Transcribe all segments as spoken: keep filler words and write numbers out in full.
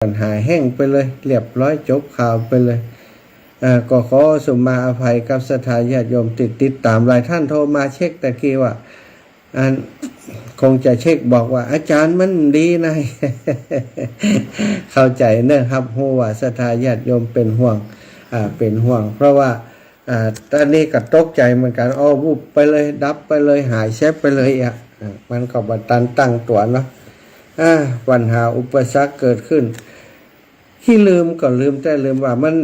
ปัญหาแห้งไปเลย เรียบร้อย จบข่าวไปเลย อ่า ก็ขอสุมาอภัยกับศรัทธาญาติโยมติด ติดต๋าม หลายท่านโทรมาเช็คตะกี้ว่า อัน คงจะเช็คบอกว่า อาจ๋ารย์มันดีนาย เข้าใจ๋เนาะ ฮับฮู้ว่าศรัทธาญาติโยมเป๋นห่วง อ่า เป๋นห่วง เพราะว่า อ่า ต๋อนนี้ก็ตกใจ๋เหมือนกั๋น อ้อ วุบไปเลย ดับไปเลย หายแซ็บไปเลยอะ อ่า มันก็บ่ตันตั้งตั๋วเนาะ อ่า ปัญหาอุปสรรคเกิดขึ้น ขี้ลืมก็ลืม แต่ลืมว่ามัน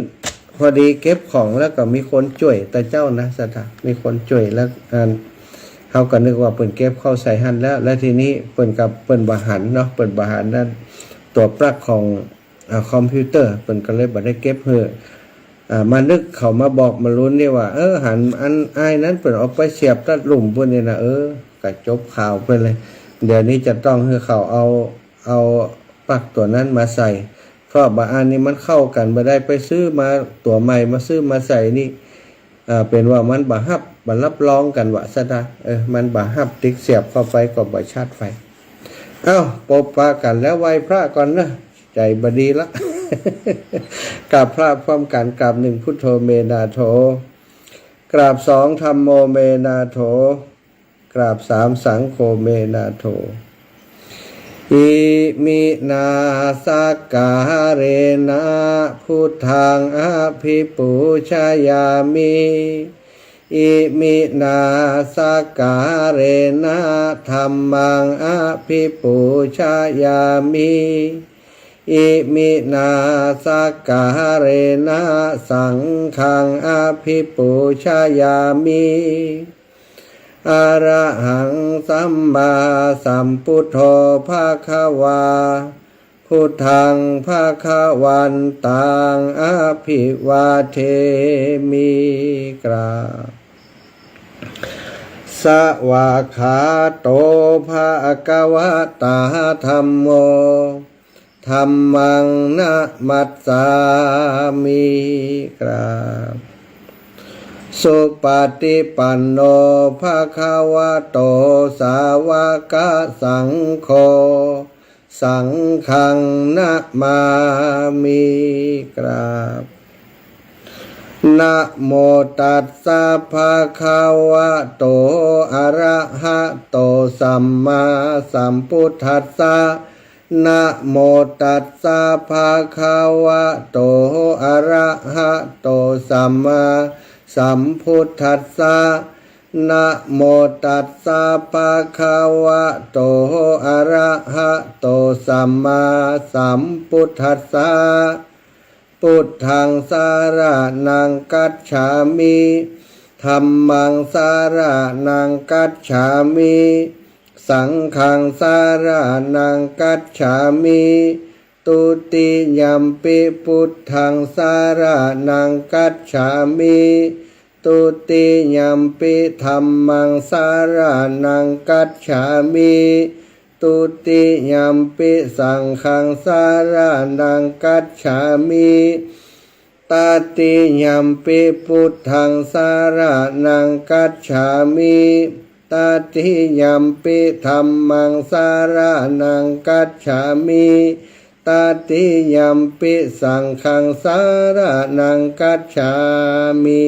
พอดีเก็บของแล้วก็มีคนจ้วยตะเจ้านะ ศรัทธา มีคนจ้วยแล้ว อัน เฮาก็นึกว่าเปิ้นเก็บเข้าใส่หั้นแล้ว แล้วทีนี้เปิ้นก็ เปิ้นบ่หันเนาะ เปิ้นบ่หันนั่น ตั๋วปลั๊กของ อ่า คอมพิวเตอร์ เปิ้นก็เลยบ่ได้เก็บหื้อ อ่า มานึกเขามาบอกมาลุ้นนี่ว่า เออ หันอันอ้ายนั้นเปิ้นเอาไปเสียบตัดหลุมปู๊นนี่นะ เออ ก็จบข่าวไปเลย เดี๋ยวนี้จะต้องหื้อเขาเอา เอาปลั๊กตั๋วนั้นมาใส่ เพราะบ่าอันนี้มันเข้ากั๋นบ่ได้ ไปซื้อมาตั๋วใหม่ มาซื้อมาใส่นี่ อ่า เป๋นว่ามันบ่ฮับ บ่ฮับรองกั๋นว่าซะนะ เออ มันบ่ฮับ ติ๊กเสียบเข้าไปก็บ่ชาร์จไฟ เอ้า ปบปะกั๋นแล้วไหว้พระก่อนนะ ใจ๋บ่ดีละ กราบพระพร้อมกั๋น กราบหนึ่ง พุทโธ เม นา โถ กราบสอง ธัมโม เม นา โถ กราบสาม สังโฆ เม นา โถ อิมินา สักการะนะ พุทธัง อภิปูชยามิ อิมินา สักการะนะ ธัมมัง อภิปูชยามิ อิมินา สักการะนะ สังฆัง อภิปูชยามิ อะระหัง สัมมาสัมพุทโธ ภะคะวา พุทธัง ภะคะวันตัง อะภิวาเทมิ กราบ สวากขาโต ภะคะวะตา ธัมโม ธัมมัง นะมัสสามิ กราบ สุปฏิปันโน ภะคะวะโต สาวกสังโฆ สังฆัง นะมามิ กราบ นะโมตัสสะ ภะคะวะโต อะระหะโต สัมมาสัมพุทธัสสะ นะโมตัสสะ ภะคะวะโต อะระหะโต สัมมาสัมพุทธัสสะ นะโมตัสสะ ภะคะวะโต อะระหะโต สัมมาสัมพุทธัสสะ พุทธัง สะระณัง คัจฉามิ ธัมมัง สะระณัง คัจฉามิ สังฆัง สะระณัง คัจฉามิ ทุติยัมปิ พุทธัง สะระณัง คัจฉามิ ทุติยัมปิ ธัมมัง สะระณัง คัจฉามิ ทุติยัมปิ สังฆัง สะระณัง คัจฉามิ ตติยัมปิ พุทธัง สะระณัง คัจฉามิ ตติยัมปิ ธัมมัง สะระณัง คัจฉามิ ตติยัมปิ สังฆัง สะระณัง คัจฉามิ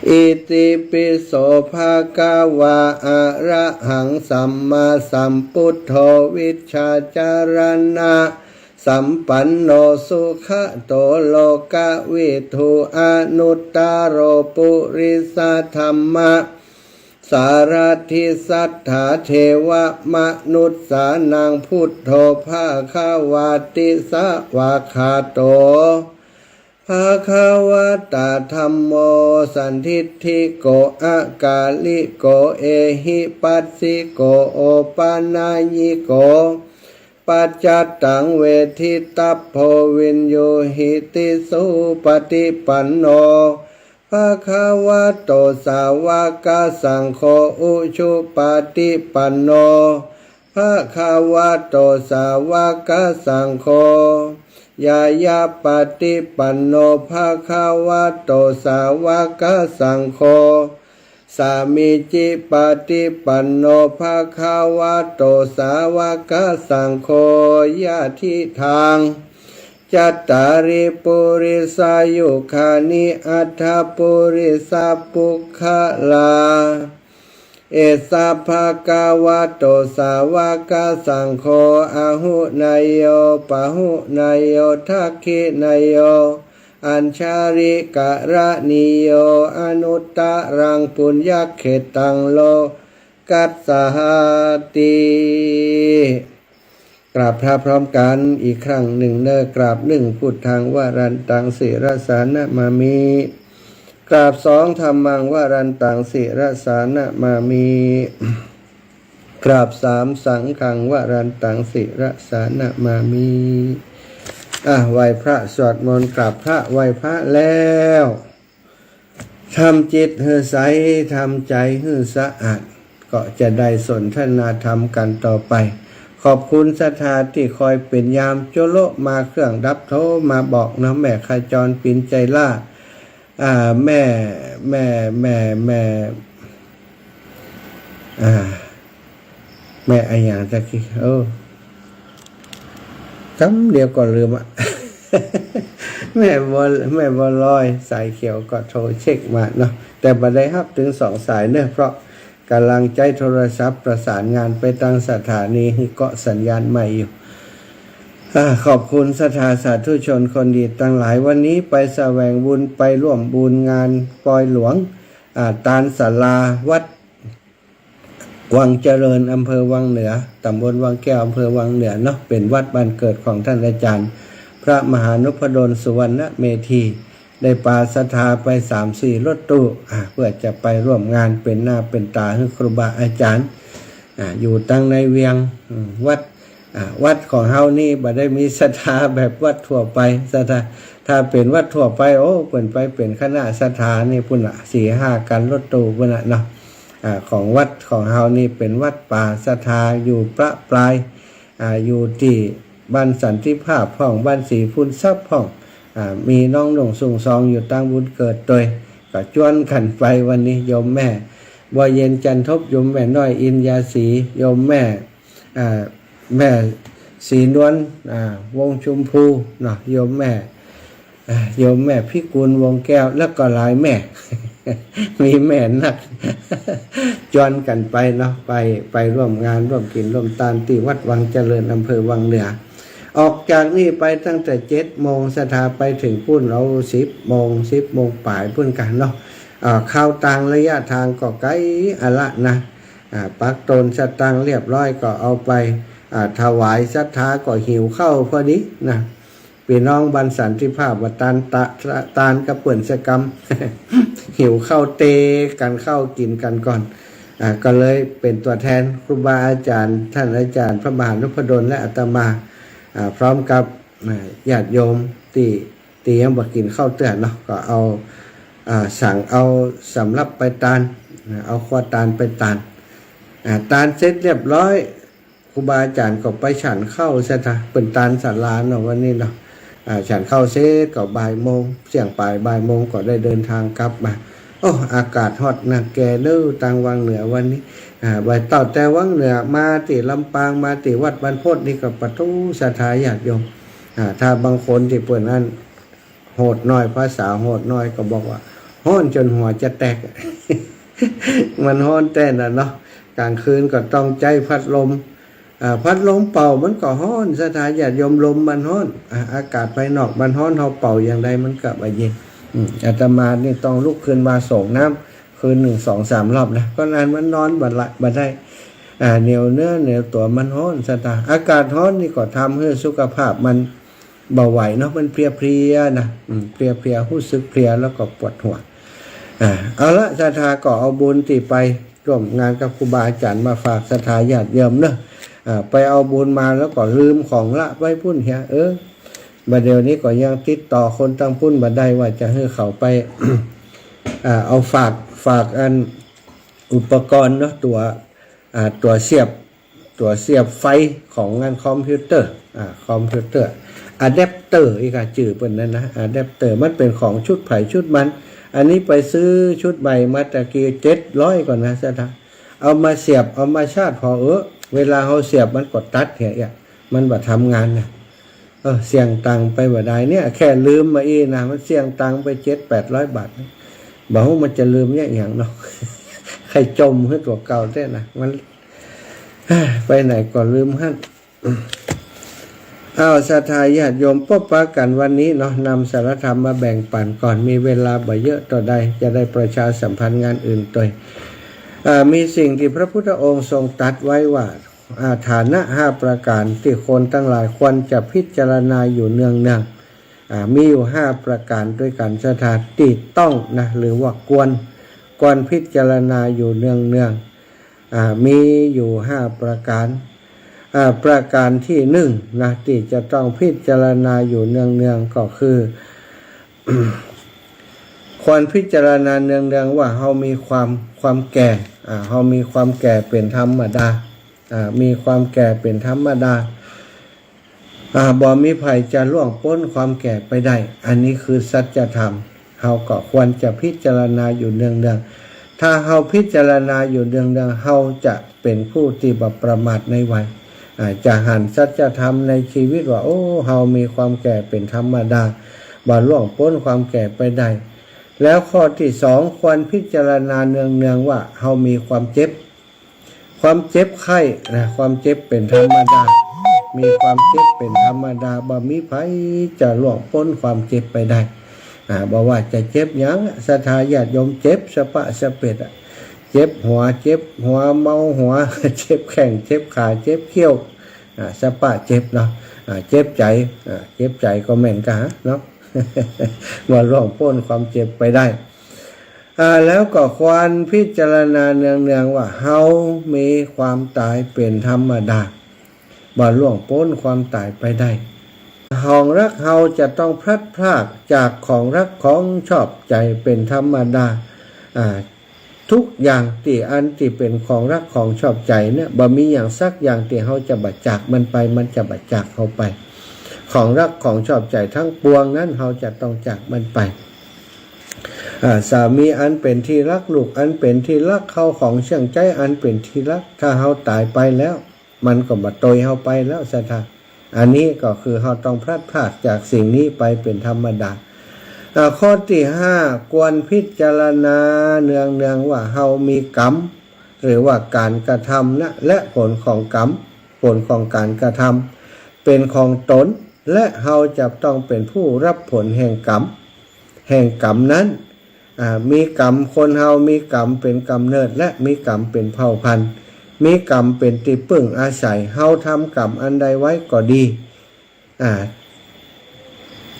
อิติปิโส ภะคะวา อะระหัง สัมมาสัมพุทโธ วิชชาจารณะสัมปันโน สุขะโต โลกะวิทู อนุตตะโร ปุริสะธัมมะ สารถิ สัตถาเทวะมนุสสานัง พุทโธ ภะคะวาติ สวากขาโต ภะคะวะตา ธัมโม สันทิฏฐิโก อะกาลิโก เอหิปัสสิโก โอปะนายยิโก ปัจจัตตัง เวทิตัพโพ วิญญูหิติ สุปฏิปันโน ภะคะวะโต สาวกสังโฆ อุชุปฏิปันโน ภะคะวะโต สาวกสังโฆ ญาญาปฏิปันโน ภะคะวะโต สาวกสังโฆ สามีจิปฏิปันโน ภะคะวะโต สาวกสังโฆ ยะทิทาง จัตตาริ ปุริสายุคานิ อัฏฐะ ปุริสะปุคคลา เอสะ ภะคะวะโต สาวกสังโฆ อาหุเนยโย ปาหุเนยโย ทักขิเนยโย อัญชลีกรณีโย อนุตตรัง ปุญญเขตตัง โลกัสสาติ กราบพระพร้อมกันอีกครั้งหนึ่งเนอะ กราบ หนึ่ง พุทธัง วรันตัง ศิรสา นะมามิ กราบ สอง ธัมมัง วรันตัง ศิรสา นะมามิ กราบ สาม สังฆัง วรันตัง ศิรสา นะมามิ อ่ะ ไหว้พระ สวดมนต์ กราบพระ ไหว้พระแล้ว ทำจิตหื้อใส ทำใจ๋หื้อสะอาด ก็จะได้สนทนาธรรมกันต่อไป ขอบคุณศรัทธาตี้คอยเป๋นยาม โจโลมาเครื่องดับโทรมาบอกเนาะ แม่ขจร ปิ๋นใจล่า อ่า แม่ แม่ แม่ แม่ อ่า แม่อะหยังตะกี้ เออ กำเดียวก็ลืมอะ แม่บัว แม่บัวลอย สายเขียวก็โทรเช็คมาเนาะ แต่บ่ได้ฮับเถิงสองสายเนอะ เพราะก่ำลังใจ๊โทรศัพท์ประสานงานไปตางสถานีหื้อเกาะสัญญาณใหม่อยู่ อ่า ขอบคุณศรัทธาสาธุชนคนดีตังหลาย วันนี้ไปแสวงบุญ ไปร่วมบุญงานปอยหลวง อ่า ตานศาลาวัด วังเจริญ อำเภอวังเหนือ ตำบลวังแก้ว อำเภอวังเหนือเนาะ เป๋นวัดบ้านเกิดของต้านอาจ๋ารย์ พระมหานพดล สุวรรณเมธี ได้ปาศรัทธาไปสามสี่รถตู้ อ่า เปื้อจะไปร่วมงานเป๋นหน้าเป๋นต๋าหื้อครูบาอาจ๋ารย์ อ่า อยู่ตังในเวียง อืม วัด อ่า วัดของเฮานี่บ่ได้มีศรัทธาแบบวัดทั่วไป ศรัทธา ถ้าเป๋นวัดทั่วไป โอ้ เปิ้นไปเป๋นคณะศรัทธานี่ปู้นละ สี่ห้าคันรถตู้ปู้นละเนาะ อ่า ของวัดของเฮานี่เป๋นวัดป่าศรัทธาอยู่ประปราย อ่า อยู่ตี้บ้านสันติภาพพ่อง บ้านศรีพูนทรัพย์พ่อง อ่า มีน้องหนุ่งสุงซองอยู่ตังบุญเกิดตวย ก็จวนกั๋นไปวันนี้ โยมแม่บัวเย็น จันทบ โยมแม่น้อย อินยาศรี โยมแม่ อ่า แม่ศรีนวล อ่า วงศ์ชุมภูเนาะ โยมแม่ อ่า โยมแม่พิกูล วงศ์แก้ว แล้วก็หลายแม่ มีแม่นัก จวนกั๋นไปเนาะ ไป ไปร่วมงานร่วมกิ๋นร่วมตานตี้วัดวังเจริญ อำเภอวังเหนือ ออกจากนี่ไปตั้งแต่เจ็ดโมง ศรัทธาไปเถิงปู้นเอาสิบโมง สิบโมงป๋ายปู้นกั๋นเนาะ อ่า เข้าตางระยะตางก็ไก๋อะละนะ อ่า ปักตนสตางค์เรียบร้อยก็เอาไป อ่า ถวายศรัทธา ก็หิวข้าวพอดีนะ ปี้น้องบ้านสันติภาพว่าตานตะ ตานกะเปิ้นสะกำ หิวข้าวเตกั๋น ข้าวกิ๋นกั๋นก่อน อ่า ก็เลยเป๋นตั๋วแทนครูบาอาจ๋ารย์ ต้านอาจ๋ารย์พระมหานพดลและอาตมา อ่า พร้อมกับ อ่า ญาติโยมตี้ ตี้ยังบ่กิ๋นข้าวเตื้อเนาะ ก็เอา อ่า สั่งเอาสำรับไปตาน อ่า เอาครัวตานไปตาน อ่า ตานเสร็จเรียบร้อย ครูบาอาจ๋ารย์ก็ไปฉันข้าวซะตะ เปิ้นตานศาลาเนาะวันนี้เนาะ อ่า ฉันข้าวเสร็จก็บ่ายโมง เสี้ยงป๋ายบ่ายโมงก็ได้เดินทางกลับมา โอ้ อากาศฮอตนักแก่เน้อ ตางวังเหนือวันนี้ อ่า บ่ายเต้าแต่วังเหนือมาตี้ลำปาง มาตี้วัดบรรพตนี่ก็ปะทูศรัทธาญาติโยม อ่า ถ้าบางคนตี้เปิ้นอั้น โหดน้อย ภาษาโหดน้อยก็บอกว่า ฮ้อนจ๋นหัวจะแตก มันฮ้อนแต๊น่ะเนาะ ก๋างคืนก็ต้องใจ๊พัดลม อ่า พัดลมเป่ามันก็ฮ้อน ศรัทธาญาติโยม ลมมันฮ้อน อ่า อากาศภายนอกมันฮ้อน เฮาเป่าอย่างใดมันก็บ่เย็น อืม อาตมานี่ต้องลุกขึ้นมาส่งน้ำ คืนนึ่งสองสามรอบนะ ก็นั้นมันนอนบ่ละ บ่ได้ อ่า เหนียวเนื้อเหนียวตั๋ว มันฮ้อน ศรัทธา อากาศฮ้อนนี่ก็ทำหื้อสุขภาพมัน บ่ไหวเนาะ มันเพลียๆ นะ อืม เพลียๆ ฮู้สึกเพลียแล้วก็ปวดหัว อ่า เอาละ ศรัทธาก็เอาบุญตี้ไปร่วมงานกับครูบาอาจ๋ารย์มาฝากศรัทธาญาติโยมเนาะ อ่า ไปเอาบุญมาแล้วก็ลืมของละไว้ปู้นเหีย เออ บ่าเดี่ยวนี้ก็ยังติดต่อคนตังปู้นบ่ได้ว่าจะหื้อเขาไป อ่า เอาฝาก ฝากอันอุปกรณ์เนาะ ตั๋ว อ่า ตั๋วเสียบ ตั๋วเสียบไฟของงานคอมพิวเตอร์ อ่า คอมพิวเตอร์ อะแดปเตอร์ อีกอะ จื้อเปิ้นนั้นนะ อะแดปเตอร์ มันเป๋นของชุดใผชุดมัน อันนี้ไปซื้อชุดใหม่มาตะกี้เจ็ดร้อยก่อนนะศรัทธา เอามาเสียบ เอามาชาร์จผ่อ เออ เวลาเฮาเสียบมันก็ตัดเหีย มันบ่ทำงานนะ เออ เสี้ยงตังค์ไปบ่ดายเนี่ย แค่ลืมมาอี้นะ มันเสี้ยงตังค์ไปเจ็ดแปดร้อยบาทนะ บ่ฮู้มันจะลืมเนี่ยอะหยังเนาะ ใค่จ๋มหื้อตั๋วเก่าแต๊นะ มัน ไปไหนก็ลืมหั้น อ้าว ศรัทธาญาติโยม ปะกั๋นวันนี้เนาะ นำสาระธรรมมาแบ่งปั๋นก่อน มีเวลาบ่เยอะเต้าใด จะได้ประชาสัมพันธ์งานอื่นตวย อ่า มีสิ่งตี้พระพุทธองค์ทรงตรัสไว้ว่า อ่า ฐานะห้าประก๋านตี้คนตังหลายควรจะพิจารณาอยู่เนืองๆ อ่า มีอยู่ห้าประก๋านตวยกั๋นศรัทธา ตี้ต้องนะ หรือว่าควร ควรพิจารณาอยู่เนืองๆ อ่า มีอยู่ห้าประก๋าน อ่า ประก๋านตี้นึ่งนะ ตี้จะต้องพิจารณาอยู่เนืองๆ ก็คือ ควรพิจารณาเนืองๆ ว่าเฮามีความ ความแก่ อ่า เฮามีความแก่เป๋นธรรมดา อ่า มีความแก่เป๋นธรรมดา อ่า บ่มีใผจะล่วงป๊นความแก่ไปได้ อันนี้คือสัจธรรม เฮาก็ควรจะพิจารณาอยู่เนืองๆ ถ้าเฮาพิจารณาอยู่เนืองๆ เฮาจะเป๋นผู้ตี้บ่ประมาทในวัย อ่า จะหันสัจธรรมในชีวิตว่า โอ้ เฮามีความแก่เป๋นธรรมดา บ่ล่วงป๊นความแก่ไปได้ แล้วข้อตี้สอง ควรพิจารณาเนืองๆ ว่าเฮามีความเจ็บ ความเจ็บไข้นะ ความเจ็บเป๋นธรรมดา มีความเจ็บเป๋นธรรมดา บ่มีใผจะล่วงป๊นความเจ็บไปได้ อ่า บ่ว่าจะเจ็บหยัง ศรัทธาญาติโยม เจ็บสะป๊ะสะเป๋ดอะ เจ็บหัว เจ็บหัว เมาหัว เจ็บแข้ง เจ็บขา เจ็บเขี้ยว อ่า สะป๊ะเจ็บเนาะ อ่า เจ็บใจ๋ อ่า เจ็บใจ๋ก็แม่นกะเนาะ บ่ล่วงป๊นความเจ็บไปได้ อ่า แล้วก็ควรพิจารณาเนืองๆ ว่าเฮามีความต๋ายเป๋นธรรมดา บ่ล่วงป๊นความต๋ายไปได้ ของฮักเฮาจะต้องพลัดพรากจากของฮักของชอบใจ๋เป๋นธรรมดา อ่า ทุกอย่างตี้อันตี้เป๋นของฮักของชอบใจ๋เนี่ย บ่มีหยังสักอย่างตี้เฮาจะบ่จากมันไป มันจะบ่จากเฮาไป ของฮักของชอบใจ๋ทั้งปวงนั้น เฮาจะต้องจากมันไป อ่า สามีอันเป๋นตี้ฮัก ลูกอันเป๋นตี้ฮัก เข้าของเครื่องใจ๊อันเป๋นตี้ฮัก ถ้าเฮาต๋ายไปแล้ว มันก็บ่ตวยเฮาไปแล้วศรัทธา อันนี้ก็คือเฮาต้องพลัดพรากจากสิ่งนี้ไปเป๋นธรรมดา อ่า ข้อตี้ห้า ควรพิจารณาเนืองๆ ว่าเฮามีกรรม หรือว่าก๋านกระทำนะ และผลของกรรม ผลของก๋านกระทำ เป๋นของต๋น และเฮาจะต้องเป๋นผู้ฮับผลแห่งกรรม แห่งกรรมนั้น อ่า มีกรรม คนเฮามีกรรมเป๋นก๋ำเนิด และมีกรรมเป๋นเผ่าพันธุ์ มีกรรมเป๋นตี้ปึ้งอาศัย เฮาทำกรรมอันใดไว้ก็ดี อ่า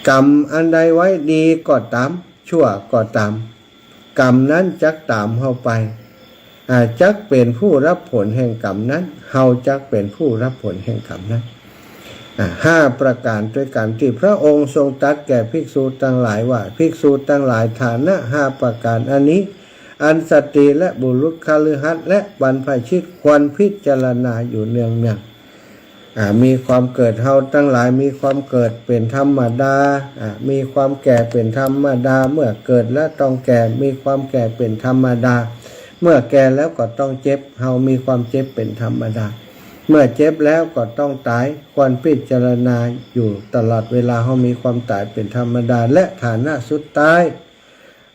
กรรมอันใดไว้ดีก็ต๋าม ชั่วก็ต๋าม กรรมนั้นจักต๋ามเฮาไป อ่า จักเป๋นผู้ฮับผลแห่งกรรมนั้น เฮาจักเป๋นผู้ฮับผลแห่งกรรมนั้น อ่า ห้าประก๋านตวยกั๋นตี้พระองค์ทรงตรัสแก่ภิกษุตังหลายว่า ภิกษุตังหลาย ฐานะห้าประก๋านอันนี้ อันสตรีและบุรุษคฤหัสถ์และบรรพชิตควรพิจารณาอยู่เนืองๆ อ่า มีความเกิด เฮาตังหลายมีความเกิดเป๋นธรรมดา อ่า มีความแก่เป๋นธรรมดา เมื่อเกิดแล้วต้องแก่ มีความแก่เป๋นธรรมดา เมื่อแก่แล้วก็ต้องเจ็บ เฮามีความเจ็บเป๋นธรรมดา เมื่อเจ็บแล้วก็ต้องต๋าย ควรพิจารณาอยู่ตลอดเวลา เฮามีความต๋ายเป๋นธรรมดา และฐานะสุดท้าย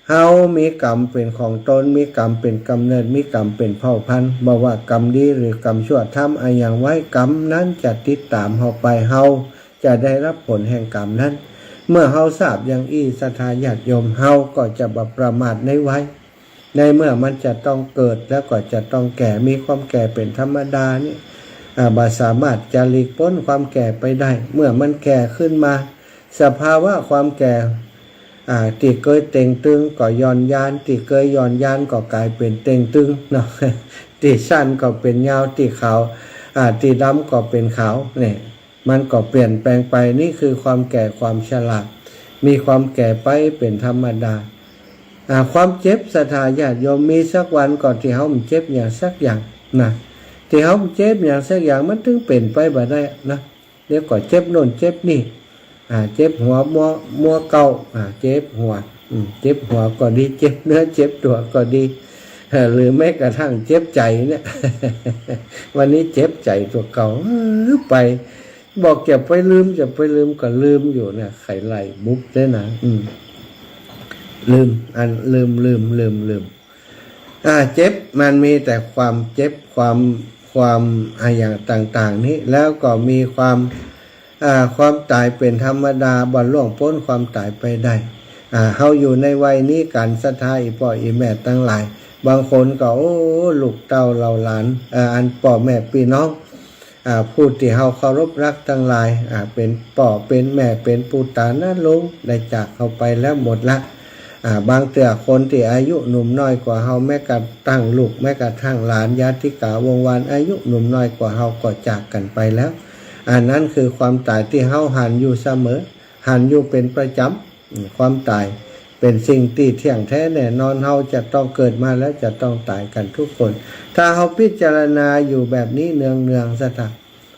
เฮามีกรรมเป๋นของต๋น มีกรรมเป๋นก๋ำเนิด มีกรรมเป๋นเผ่าพันธุ์ บ่ว่ากรรมดีหรือกรรมชั่ว ทำอะหยังไว้ กรรมนั้นจะติดต๋ามเฮาไป เฮาจะได้ฮับผลแห่งกรรมนั้น เมื่อเฮาทราบอย่างอี้ ศรัทธาญาติโยม เฮาก็จะบ่ประมาทในวัย ในเมื่อมันจะต้องเกิดแล้วก็จะต้องแก่ มีความแก่เป๋นธรรมดานี่ อ่า บ่สามารถจะหลีกป๊นความแก่ไปได้ เมื่อมันแก่ขึ้นมา สภาวะความแก่ อ่า ตี้เกยเต่งตึงก็หย่อนยาน ตี้เกยหย่อนยานก็ก๋ายเป๋นเต่งตึงเนาะ ตี้สั้นก็เป๋นยาว ตี้ขาว อ่า ตี้ดำก็เป๋นขาว เนี่ย มันก็เปลี่ยนแปลงไป นี่คือความแก่ความชรา มีความแก่ไปเป๋นธรรมดา อ่า ความเจ็บ ศรัทธาญาติโยม มีสักวันก่อตี้เฮาบ่เจ็บหยังสักอย่างนะ ตี้เฮาบ่เจ็บหยังสักอย่าง มันตึงเป๋นไปบ่ได้นะ เดี๋ยวก็เจ็บโน่นเจ็บนี่ อ่า เจ็บหัวมัว มัวเก่า อ่า เจ็บหัว อืม เจ็บหัวก็ดี เจ็บเนื้อเจ็บตั๋วก็ดี เออ หรือแม้กระทั่งเจ็บใจ๋เนี่ย วันนี้เจ็บใจ๋ตั๋วเก่า เออ ไป บอกจะไปลืม จะไปลืมก็ลืมอยู่นะ ใค่ไล่บุบเสียนะ อืม ลืม อัน ลืม ลืม ลืม ลืม อ่า เจ็บ มันมีแต่ความเจ็บ ความ ความ อ่า อย่างต่างๆ นี้ แล้วก็มีความ อ่า ความต๋ายเป๋นธรรมดา บ่ล่วงป๊นความต๋ายไปได้ อ่า เฮาอยู่ในวัยนี้กั๋น ศรัทธาอี่ป้ออี่แม่ตังหลาย บางคนก็ โอ้ ลูกเต้าเหล่าหลาน อ่า อันป้อแม่ปี้น้อง อ่า ผู้ตี้เฮาเคารพฮักตังหลาย อ่า เป๋นป้อ เป๋นแม่ เป๋นปู่ต๋าน้าลุง ได้จากเฮาไปแล้วหมดละ อ่า บางเตื้อคนตี้อายุหนุ่มน้อยกว่าเฮา แม้กระทั่งลูก แม้กระทั่งหลาน ญาติกาวงศ์วาน อายุหนุ่มน้อยกว่าเฮาก็จากกั๋นไปแล้ว อันนั้นคือความต๋ายตี้เฮาหันอยู่เสมอ หันอยู่เป๋นประจ๋ำ อืม ความต๋ายเป๋นสิ่งตี้เตี้ยงแท้แน่นอน เฮาจะต้องเกิดมาแล้วจะต้องต๋ายกั๋นทุกคน ถ้าเฮาพิจารณาอยู่แบบนี้เนืองๆ ศรัทธา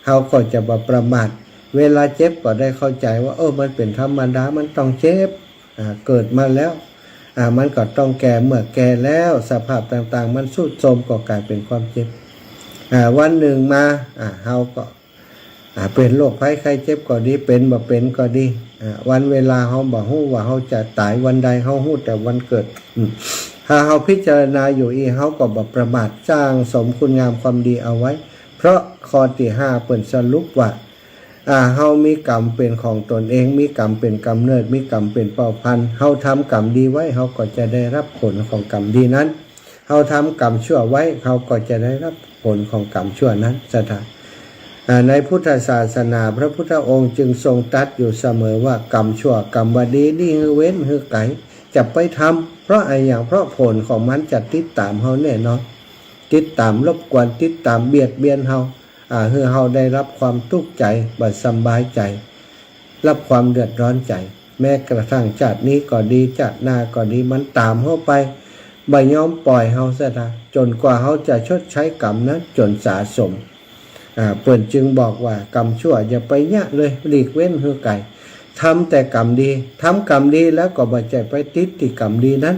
เฮาก็จะบ่ประมาท เวลาเจ็บก็ได้เข้าใจ๋ว่า เออ มันเป๋นธรรมดา มันต้องเจ็บ อ่า เกิดมาแล้ว อ่า มันก็ต้องแก่ เมื่อแก่แล้ว สภาพต่างๆ มันทรุดโทรมก็ก๋ายเป๋นความเจ็บ อ่า วันนึ่งมา อ่า เฮาก็ อ่า เป๋นโรคภัยไข้เจ็บก็ดี เป๋นบ่เป๋นก็ดี อ่า วันเวลาเฮาบ่ฮู้ว่าเฮาจะต๋ายวันใด เฮาฮู้แต่วันเกิด อืม ถ้าเฮาพิจารณาอยู่อี้ เฮาก็บ่ประมาท สร้างสมคุณงามความดีเอาไว้ เพราะข้อตี้ห้าเปิ้นสรุปว่า อ่า เฮามีกรรมเป๋นของตนเอง มีกรรมเป๋นก๋ำเนิด มีกรรมเป๋นเป้าพัน เฮาทำกรรมดีไว้ เฮาก็จะได้ฮับผลของกรรมดีนั้น เฮาทำกรรมชั่วไว้ เฮาก็จะได้ฮับผลของกรรมชั่วนั้น ศรัทธา อ่า ในพุทธศาสนา พระพุทธองค์จึงทรงตรัสอยู่เสมอว่า กรรมชั่ว กรรมบ่ดี ดีหื้อเว้นหื้อไก๋ จะไปทำ เพราะอะหยัง เพราะผลของมันจะติดต๋ามเฮาแน่นอน ติดต๋ามรบกวน ติดต๋ามเบียดเบียนเฮา อ่า หื้อเฮาได้ฮับความตุ๊กใจ๋ บ่สำบายใจ๋ ฮับความเดือดร้อนใจ๋ แม้กระทั่งจาตินี้ก็ดี จาติหน้าก็ดี มันต๋ามเฮาไป บ่ยอมป่อยเฮาศรัทธา จ๋นกว่าเฮาจะชดใช้กรรมนั้นจ๋นสาสม อ่า เปิ้นจึงบอกว่า กรรมชั่วอย่าไปเยียะเลย หลีกเว้นหื้อไก๋ ทำแต่กรรมดี ทำกรรมดีแล้วก็บ่ใจ้ไปติดตี้กรรมดีนั้น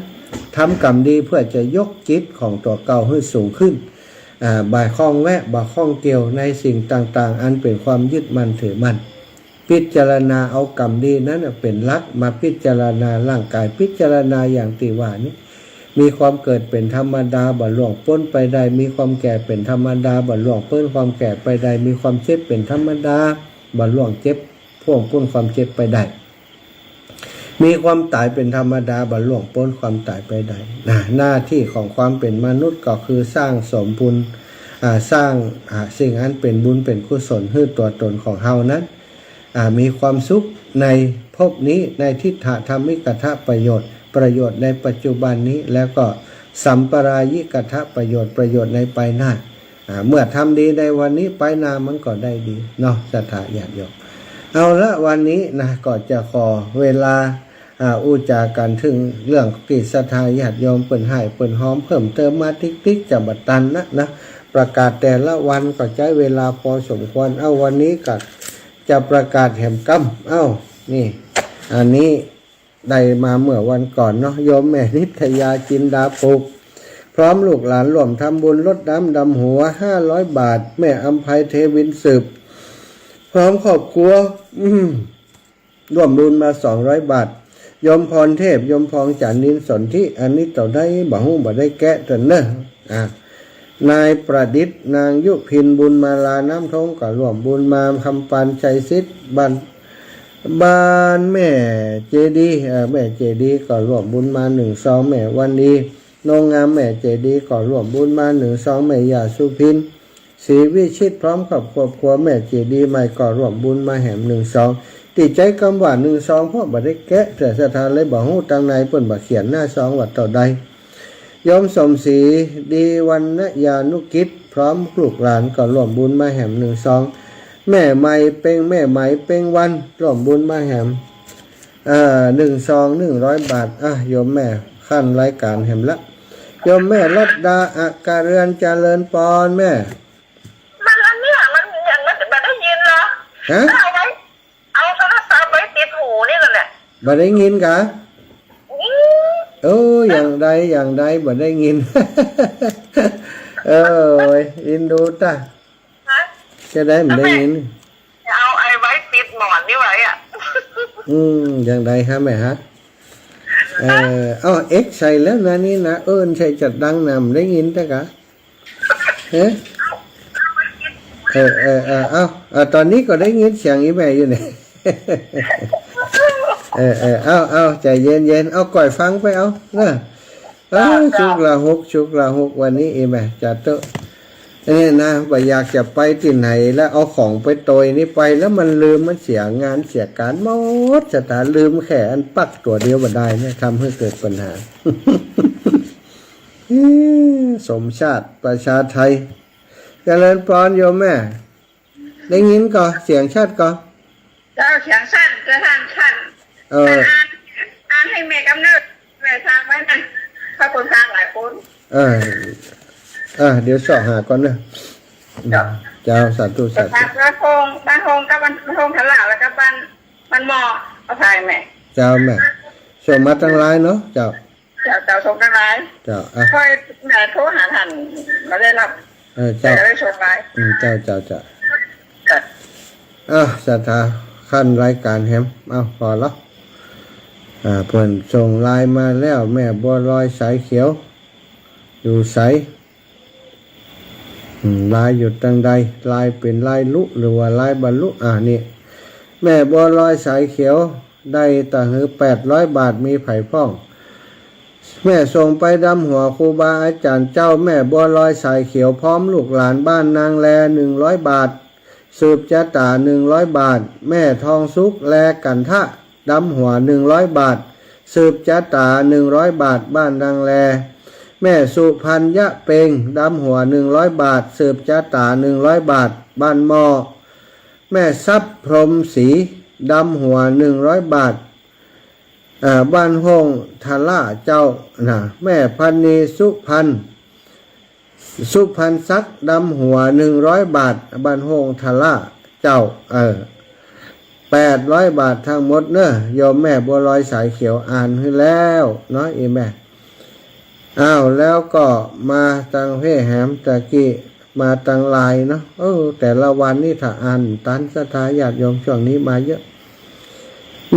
ทำกรรมดีเพื่อจะยกจิตของตั๋วเก่าหื้อสูงขึ้น อ่า บ่ข้องแวะ บ่ข้องเกี่ยวในสิ่งต่างๆ อันเป๋นความยึดมั่นถือมั่น พิจารณาเอากรรมดีนั้นน่ะเป๋นหลัก มาพิจารณาร่างก๋าย พิจารณาอย่างตี้ว่านี้ มีความเกิดเป๋นธรรมดา บ่ล่วงป๊นไปได้ มีความแก่เป๋นธรรมดา บ่ล่วงป๊นความแก่ไปได้ มีความเจ็บเป๋นธรรมดา บ่ล่วงเจ็บ ล่วงป๊นความเจ็บไปได้ มีความต๋ายเป๋นธรรมดา บ่ล่วงป๊นความต๋ายไปได้ นะ หน้าตี้ของความเป๋นมนุษย์ก็คือสร้างสมบุญ อ่า สร้าง อ่า สิ่งอันเป๋นบุญเป๋นกุศลหื้อตั๋วตนของเฮานั้น อ่า มีความสุขในภพนี้ ในทิฏฐธรรมิกถประโยชน์ ประโยชน์ในปัจจุบันนี้ แล้วก็สัมปรายิกถประโยชน์ ประโยชน์ในไปหน้า อ่า เมื่อทำดีในวันนี้ ไปหน้ามันก็ได้ดีเนาะ ศรัทธาญาติโยม เอาละ วันนี้นะ ก็จะขอเวลา อ่า อู้จ๋ากั๋นเถิงเรื่องตี้ศรัทธาญาติโยมเปิ้นใฮ้เปิ้นหอมเพิ่มเติมมาติ๊กๆ จะบ่ตันนะ นะ ประกาศแต่ละวันก็ใจ๊เวลาพอสมควร เอา วันนี้ก็จะประกาศแหมกำ เอ้า นี่ อันนี้ได้มาเมื่อวันก่อนเนาะ โยมแม่นิตยาจินดาปุก พร้อมลูกหลานร่วมทำบุญรดน้ำดำหัว ห้าร้อยบาท แม่อำไพเทวินสืบ พร้อมครอบครัว อืม ร่วมบุญมา สองร้อยบาท โยมพรเทพ โยมพองจันทร์นินสนธิ อันนี้เต้าใดบ่ฮู้ บ่ได้แกะเตื้อเน่อ อ่า นายประดิษฐ์ นางยุพิน บุญมาลา น้ำทง ก็ร่วมบุญมา คำปาน ชัยสิทธิ์ บ้าน บ้านแม่เจดีย์ เอ่อ แม่เจดีย์ ก็ร่วมบุญมา หนึ่งซอง แม่วันดี นงงาม แม่เจดีย์ ก็ร่วมบุญมา หนึ่งซอง แม่ย่าสุพิน ศรีวิชิต พร้อมกับครอบครัว แม่เจดีย์ใหม่ ก็ร่วมบุญมาแหม หนึ่งซอง ตี้ใจ๊กำว่า หนึ่งซอง เพราะบ่ได้แกะเตื้อ ศรัทธาเลยบ่ฮู้ตังในเปิ้นบ่เขียนหน้าซองว่าเต้าใด โยมสมศรี ดีวรรณยานุกิจ พร้อมลูกหลานก็ร่วมบุญมาแหม หนึ่งซอง แม่ไหมเปง แม่ไหมเปงวัน ร่วมบุญมาแหม เอ่อ หนึ่งซอง หนึ่งร้อยบาท อ่ะ โยมแม่ขั้นรายการแหมละ โยมแม่รัตดา อักกะเรือน เจริญปอน แม่ มันอันเนี้ย มันยังไม่ ไม่ได้ยินเหรอ ฮะ เอาไว้ เอาโทรศัพท์ไว้ติดหูนี่แหละ บ่ได้ยินกา อืม โอ้ อย่างใด อย่างใด บ่ได้ยิน เอ้ย อินดูต้า ฮะ จะได้บ่ได้ยิน เอาไอ้ไว้ปิดหมอนนี่ไว้อะ อืม อย่างใดฮะแม่ฮะ เออ เอ้า เอ็กซ์ใส่แล้วนะนี่นะ เอิ้นใส่จัดดังนะ บ่ได้ยินแต่กะ เอ๊ะ เออ เออ เออ เอ้า เออ ตอนนี้ก็ได้ยินเสียงอีแม่อยู่เนี่ย เออ เออ เอ้า เอ้า ใจเย็นๆ เอาก่อยฟังไปเอา นะ เอ้า เจ้า เจ้า ชุกละหุก ชุกละหุก วันนี้อีแม่ จาตุ เนี่ยนะ บ่อยากจะไปตี้ไหนแล้ว เอาของไปโตยนี่ไปแล้วมันลืม มันเสียงานเสียก๋านหมด สถานลืมแค่อันปลั๊กตั๋วเดียวบ่ได้เนี่ย ทำหื้อเกิดปัญหา เอ้อ สมชาติ ประชาไทย เจริญปอนโยมแม่ ได้ยินก่อ เสียงชัดก่อ เจ้า เสียงสั้น เสียงสั้น เออ อ่าน อ่านหื้อแม่กำเนิด แม่สร้างไว้นั่น พระคนสร้างหลายคน เออ อ่ะ เดี๋ยวเสาะหาก่อนเนอะ เจ้า เจ้า สาธุ สาธุ บ้านโฮง บ้านโฮงกับบ้าน บ้านโฮงทะละแล้วก็บ้าน บ้านหม้อ เอาไปแม่ เจ้าแม่ ส่งมาตังไลน์เนาะ เจ้า เจ้า เจ้า ส่งตังไลน์ เจ้า อ่ะ ค่อยแม่โทรหาต้าน บ่ได้ฮับ เออ เจ้า แต่ก็ได้ส่งไลน์ อืม เจ้า เจ้า เจ้า เจ้า อ่ะ ศรัทธาขั้นรายการแหม เอา ผ่อละ อ่า เปิ้นส่งไลน์มาแล้ว แม่บัวลอยสายเขียว อยู่ไส อืม ไลน์อยู่ตังใด ไลน์เป๋นไลน์ลุหรือว่าไลน์บ่ลุ อ่า นี่ แม่บัวลอยสายเขียว ได้ตะหือแปดร้อยบาท มีใผพ่อง แม่ส่งไปดำหัวครูบาอาจ๋ารย์เจ้า แม่บัวลอยสายเขียว พร้อมลูกหลานบ้านนางแล หนึ่งร้อยบาท สืบจะต๋า หนึ่งร้อยบาท แม่ทองสุข แล กันทะ ดำหัว หนึ่งร้อยบาท สืบจะต๋า หนึ่งร้อยบาท บ้านนางแล แม่สุพรรณยะเปง ดำหัว หนึ่งร้อยบาท สืบจะต๋า หนึ่งร้อยบาท บ้านหม้อ แม่ทรัพย์พรหมศรี ดำหัว หนึ่งร้อยบาท อ่า บ้านโฮงทะละเจ้านะ แม่พันนีสุพรรณ สุพรรณศักดิ์ ดำหัว หนึ่งร้อยบาท บ้านโฮงทะละเจ้า เออ แปดร้อยบาททั้งหมดเนอะ โยมแม่บัวลอยสายเขียว อ่านหื้อแล้วเนาะ อีแม่ อ้าว แล้วก็มาตังเพศแหม ตะกี้มาตังไลน์เนาะ เออ แต่ละวันนี่ถ้าอ่านตัน ศรัทธาญาติโยมช่วงนี้มาเยอะ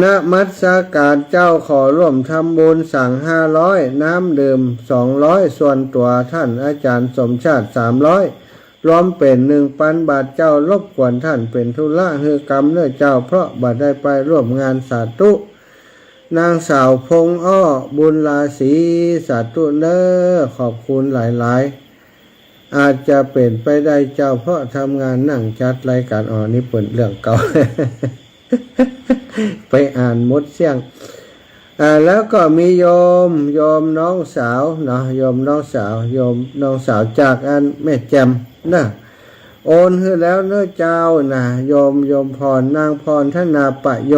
นมัสการเจ้า ขอร่วมทำบุญ สังฆ์ห้าร้อย น้ำดื่มสองร้อย ส่วนตั๋วต้านอาจ๋ารย์สมชาติ สามร้อย รวมเป๋น หนึ่งปันบาทเจ้า รบกวนต้านเป๋นธุระหื้อกำเน้อเจ้า เพราะบ่ได้ไปร่วมงาน สาธุ นางสาวพงอ้อ บุญราศี สาธุเน้อ ขอบคุณหลายๆ อาจจะเป๋นไปได้เจ้า เพราะทำงานนั่งจัดรายการ อ๋อ นี่เป๋นเรื่องเก่า ไปอ่านหมดเสี้ยง อ่า แล้วก็มีโยม โยมน้องสาวเนาะ โยมน้องสาว โยมน้องสาวจากอันแม่แจ่มนะ โอนหื้อแล้วเน้อเจ้านะ โยม โยมพร นางพรธนาประโย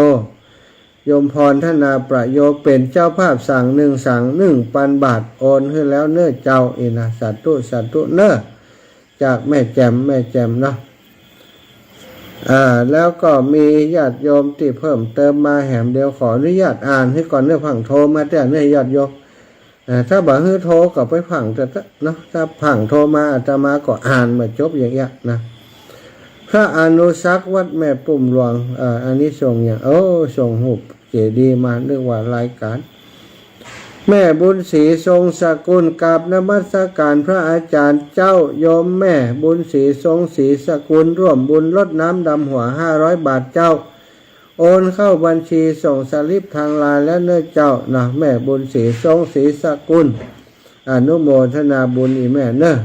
โยมพรธนาประโย เป๋นเจ้าภาพสังฆ์หนึ่งสังฆ์ หนึ่งปันบาท โอนหื้อแล้วเน้อเจ้า อีนะ สาธุ สาธุเน้อ จากแม่แจ่ม แม่แจ่มเนาะ อ่า แล้วก็มีญาติโยมตี้เพิ่มเติมมาแหม เดี๋ยวขออนุญาตอ่านหื้อก่อนเน้อ เพิ่งโทรมาแต่เน้อญาติโยม อ่า ถ้าบ่หื้อโทรก็ไปฟังเถอะเนาะ ถ้าเพิ่งโทรมาอาตมาก็อ่านบ่จบอย่างเงี้ยนะ พระอนุสักษ์วัดแม่ปุ้มหลวง อ่า อานิสงส์อย่าง โอ้ ส่งฮูปเจดีย์มา นึกว่ารายการ แม่บุญศรี ทรงสกุล กราบนมัสการพระอาจารย์เจ้า โยมแม่บุญศรี ทรงศรีสกุล ร่วมบุญรดน้ำดำหัว ห้าร้อยบาทเจ้า โอนเข้าบัญชี ส่งสลิปทางไลน์แล้วเน้อเจ้านะ แม่บุญศรี ทรงศรีสกุล อนุโมทนาบุญอีแม่เน้อ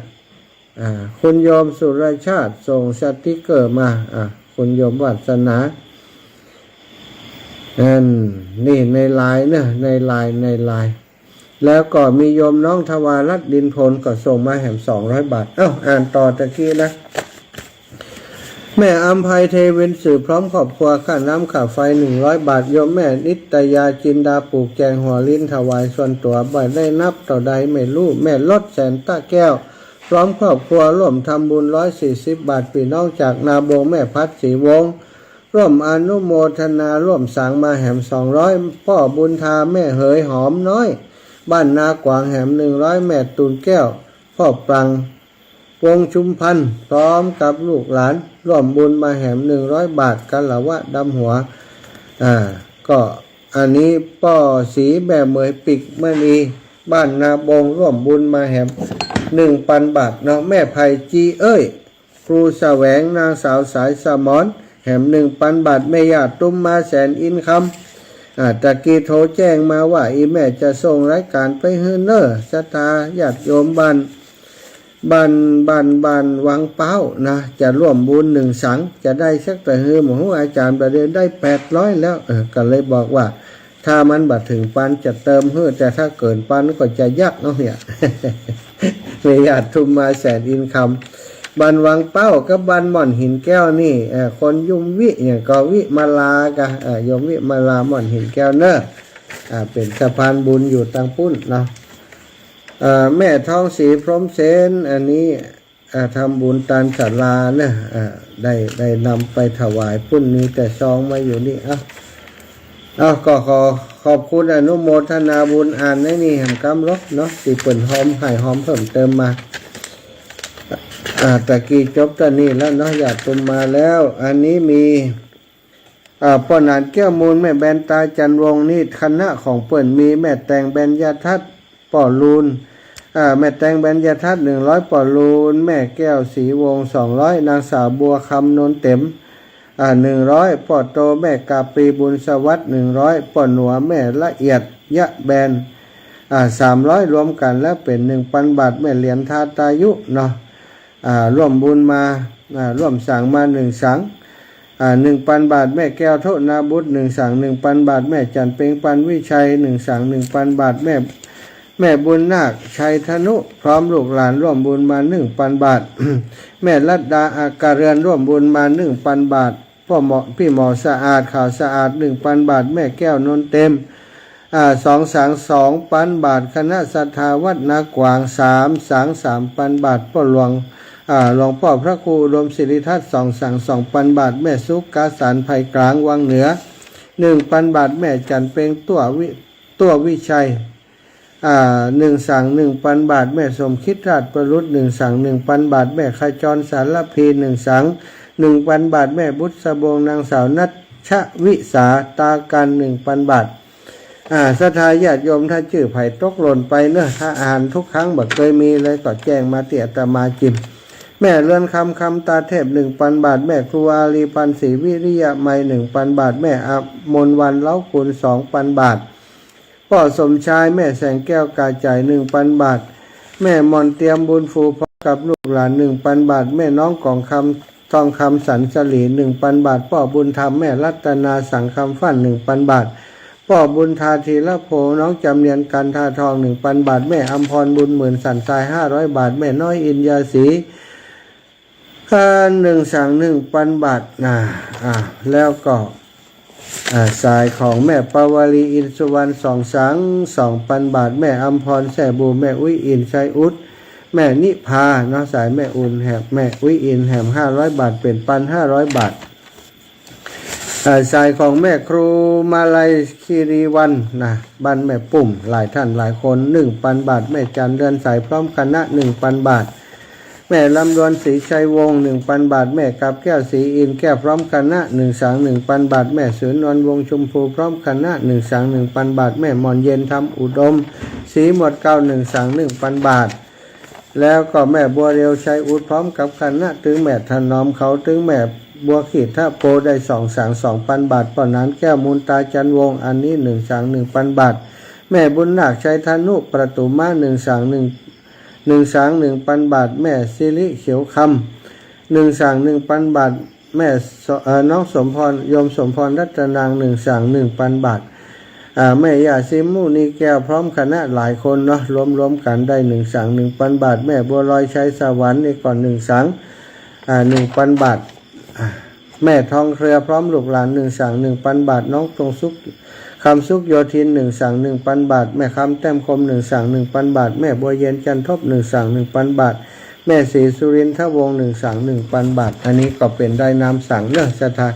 อ่า คุณโยมสุรชาติส่งสติกเกอร์มา อ่า คุณโยมวาสนา นั่น นี่ในไลน์เน้อ ในไลน์ ในไลน์ แล้วก็มีโยมน้องทวารัตน์ ดินพล ก็ส่งมาแหม สองร้อยบาท เอ้า อ่านต่อตะกี้นะ แม่อำไพเทวิน สืบพร้อมครอบครัว ค่าน้ำค่าไฟ หนึ่งร้อยบาท โยมแม่นิตยา จินดา ผูกแจงหัวลิ้น ถวายส่วนตั๋ว บ่ได้นับเต้าใดไม่ฮู้ แม่ลด แสนตะแก้ว พร้อมครอบครัว ร่วมทำบุญ ร้อยสี่สิบบาท ปี้น้องจากนาบง แม่พัด ศรีวงศ์ ร่วมอนุโมทนา ร่วมสังมาแหม สองร้อย ป้อบุญธา แม่เหย หอมน้อย บ้านนากวางแหมหนึ่งร้อย แม่ตูนแก้ว พ่อปรัง วงชุมพันธ์ พร้อมกับลูกหลาน ร่วมบุญมาแหมหนึ่งร้อยบาท กาละวะดำหัว อ่า ก็อันนี้ป้อศรีแม่เหมย ปิกมณี บ้านนาบง ร่วมบุญมาแหมหนึ่งปันบาทเนาะ แม่ไพจีเอ้ย ครูแสวง นางสาวสายสมร แหมหนึ่งปันบาท แม่ย่าตุ้มมาแสนอินคำ อ่า ตะกี้โทรแจ้งมาว่า อี่แม่จะส่งรายก๋านไปหื้อเน่อ ศรัทธาญาติโยมบ้าน บ้าน บ้าน บ้านวังเป๊านะ จะร่วมบุญหนึ่งสัง จะได้สักตะหือ บ่ฮู้ อาจ๋ารย์ประเดินได้แปดร้อยแล้ว เออ ก็เลยบอกว่า ถ้ามันบ่เถิงปันจะเติมหื้อ แต่ถ้าเกินปันก็จะยักเอาเนี่ย แม่ย่าตุ้มมาแสนอินคำ บ้านวังเป๊ากับบ้านม่อนหินแก้วนี่ เอ่อ คนยุมวิ อย่างก็วิมาลากะ เอ่อ โยมวิมาลาม่อนหินแก้วเน่อ อ่า เป๋นสะพานบุญอยู่ตางปุ้นเนาะ เอ่อ แม่ทองศรี พรหมเสน อันนี้ อ่า ทำบุญตานศาลาเน่อ อ่า ได้ ได้นำไปถวายปุ้น มีแต่ซองมาอยู่นี่ เอ้า เอ้า ก็ขอขอบคุณอนุโมทนาบุญ อ่านในนี่แหมกำลบเนาะ ตี้เปิ้นฮอม หื้อฮอมเพิ่มเติมมา อ่า ตะกี้จบต๋อนนี้แล้วเนาะ ญาติโยมมาแล้ว อันนี้มี อ่า ป้อหนานแก้วมูล แม่แบนตาจันทร์วงศ์ นี่คณะของเปิ้นมี แม่แตง เบญจทัศน์ ป้อลูน อ่า แม่แตง เบญจทัศน์ หนึ่งร้อย ป้อลูน แม่แก้วศรีวงศ์ สองร้อย นางสาวบัวคำ นนเต็ม อ่า หนึ่งร้อย ป้อโต แม่กาปี บุญสวัสดิ์ หนึ่งร้อย ป้อหนัว แม่ละเอียด ยะแบน อ่า สามร้อย รวมกั๋นแล้วเป๋นหนึ่งปันบาท แม่เหรียญทาตายุเนาะ อ่า ร่วมบุญมา อ่า ร่วมสังมาหนึ่งสัง อ่า หนึ่งปันบาท แม่แก้วโทนาบุตร หนึ่งสัง หนึ่งปันบาท แม่จันทร์เพ็ง ปันวิชัย หนึ่งสัง หนึ่งปันบาท แม่ แม่บุญนาค ชัยธนุ พร้อมลูกหลานร่วมบุญมาหนึ่งปันบาท แม่รัตดา อากาเรือน ร่วมบุญมาหนึ่งปันบาท ป้อหมอ ปี้หมอสะอาด ขาวสะอาด หนึ่งปันบาท แม่แก้ว นนเต็ม อ่า สองสัง สองปันบาท คณะศรัทธาวัดนากวาง สามสัง สามปันบาท ป้อหลวง อ่า หลวงป้อพระครูอุดมสิริทัศน์ สองสัง สองปันบาท แม่สุข กาสาร ไพรกลาง วังเหนือ หนึ่งปันบาท แม่จันทร์เพ็ง ตั้ววิ ตั้ววิชัย อ่า หนึ่งสัง หนึ่งปันบาท แม่สมคิด ราชประลุต หนึ่งสัง หนึ่งปันบาท แม่ขจร สารพี หนึ่งสัง หนึ่งปันบาท แม่บุษบง นางสาว ณัชวิสา ตากัน หนึ่งปันบาท อ่า ศรัทธาญาติโยม ถ้าจื้อใผตกหล่นไปเนอะ ถ้าอ่านทุกครั้งบ่เกยมีเลย ก็แจ้งมาตี้อาตมาจิม แม่เรือนคำ คำตาเทพ หนึ่งปันบาท แม่ครูอารี พันศรีวิริยะไมย หนึ่งปันบาท แม่อมนวัน เล้ากุล สองปันบาท ป้อสมชาย แม่แสงแก้ว กาจ่าย หนึ่งปันบาท แม่มอนเตียม บุญฟู พร้อมกับลูกหลาน หนึ่งปันบาท แม่น้องกองคำ ทองคำ สันสลี หนึ่งปันบาท ป้อบุญธรรม แม่รัตนา สังคำฟั่น หนึ่งปันบาท ป้อบุญธา ธีรโพ น้องจำเนียน กันทาทอง หนึ่งปันบาท แม่อำพร บุญหมื่น สันทราย ห้าร้อยบาท แม่น้อย อินยาศรี อ่า หนึ่งสัง หนึ่งปันบาทนะ อ่า แล้วก็ อ่า สายของแม่ปาวลี อินสุวรรณ สองสัง สองปันบาท แม่อำพร แซ่บู แม่อุ๊ยอิน ชัยอุด แม่นิพาเนาะ สายแม่อุ่นแหม แม่อุ๊ยอินแหม ห้าร้อยบาท เป๋นปัน ห้าร้อยบาท อ่า สายของแม่ครูมาลัย คีรีวรรณนะ บ้านแม่ปุ้ม หลายท่านหลายคน หนึ่งปันบาท แม่จันเรือนใส พร้อมคณะ หนึ่งปันบาท แม่ลำดวน ศรีชัยวงศ์ หนึ่งปันบาท แม่กาบแก้ว ศรีอินแก้ว พร้อมคณะ หนึ่งสัง หนึ่งปันบาท แม่สุนวล วงศ์ชมพู พร้อมคณะ หนึ่งสัง หนึ่งปันบาท แม่หม่อนเย็น ธรรมอุดม ศรีหมวดเกล้า หนึ่งสัง หนึ่งปันบาท แล้วก็แม่บัวเรียว ชัยอุด พร้อมกับคณะ ตึงแม่ถนอมเขา ตึงแม่บัวขีดทะโพ ได้สองสัง สองปันบาท ป้อหนานแก้วมูล ตาจันวงศ์ อันนี้ หนึ่งสัง หนึ่งปันบาท แม่บุญนาค ชัยธนุ ประตูมา หนึ่งสัง หนึ่ง หนึ่งสัง หนึ่งปันบาท แม่สิริ เขียวคำ หนึ่งสัง หนึ่งปันบาท แม่ส- เอ่อ น้องสมพร โยมสมพร รัตนาง หนึ่งสัง หนึ่งปันบาท อ่า แม่ย่าซิม มุนีแก้ว พร้อมคณะ หลายคนเนาะ รวมๆ กั๋นได้ หนึ่งสัง หนึ่งปันบาท แม่บัวลอย ชัยสวรรค์ นี่ก็ หนึ่งสัง อ่า หนึ่งปันบาท อ่า แม่ทองเครือ พร้อมลูกหลาน หนึ่งสัง หนึ่งปันบาท น้องจงสุข คำสุขโยธิน หนึ่งสัง หนึ่งปันบาท แม่คำแต้มคม หนึ่งสัง หนึ่งปันบาท แม่บัวเย็น จันทบ หนึ่งสัง หนึ่งปันบาท แม่ศรีสุรินทวงศ์ หนึ่งสัง หนึ่งปันบาท อันนี้ก็เป๋นได้นามสังเนาะ ศรัทธา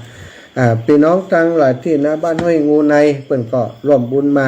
อ่า ปี้น้องตังหลายตี้นะ บ้านห้วยงูใน เปิ้นก็ร่วมบุญมา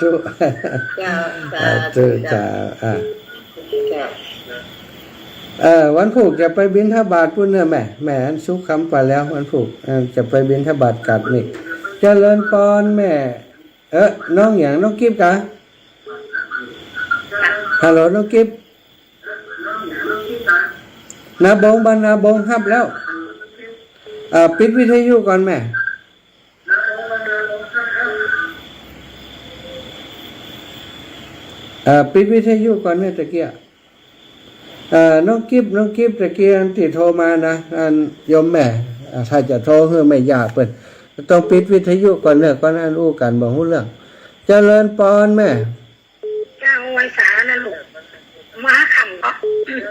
ธุ เจ้า สาธุ สาธุ เจ้า เจ้า อ่ะ เจ้า เออ วันพูกจะไปบิณฑบาตปุ้นเน่อแม่ แม่ อันสุกค่ำไปแล้ว วันพูก เออ จะไปบิณฑบาตกัดนี่ เจริญปอนแม่ เออ น้องหยัง น้องกิฟต์กะ ฮัลโหล น้องกิฟต์ นาบง บ้านนาบงฮับแล้ว เอ่อ ปิดวิทยุก่อนแม่ เอ่อ ปิดวิทยุก่อนแม่ ตะเกีย เอ่อ น้องกิฟต์ น้องกิฟต์ ตะเกียตี้โทรมานะ อันโยมแม่ อ่า ถ้าจะโทรหื้อแม่ย่าเปิ้น ต้องปิดวิทยุก่อนเน่อ ก่อนอันอู้กั๋นบ่ฮู้เรื่อง เจริญปอนแม่ เจ้า วันเสาร์นะลูก มาค่ำก็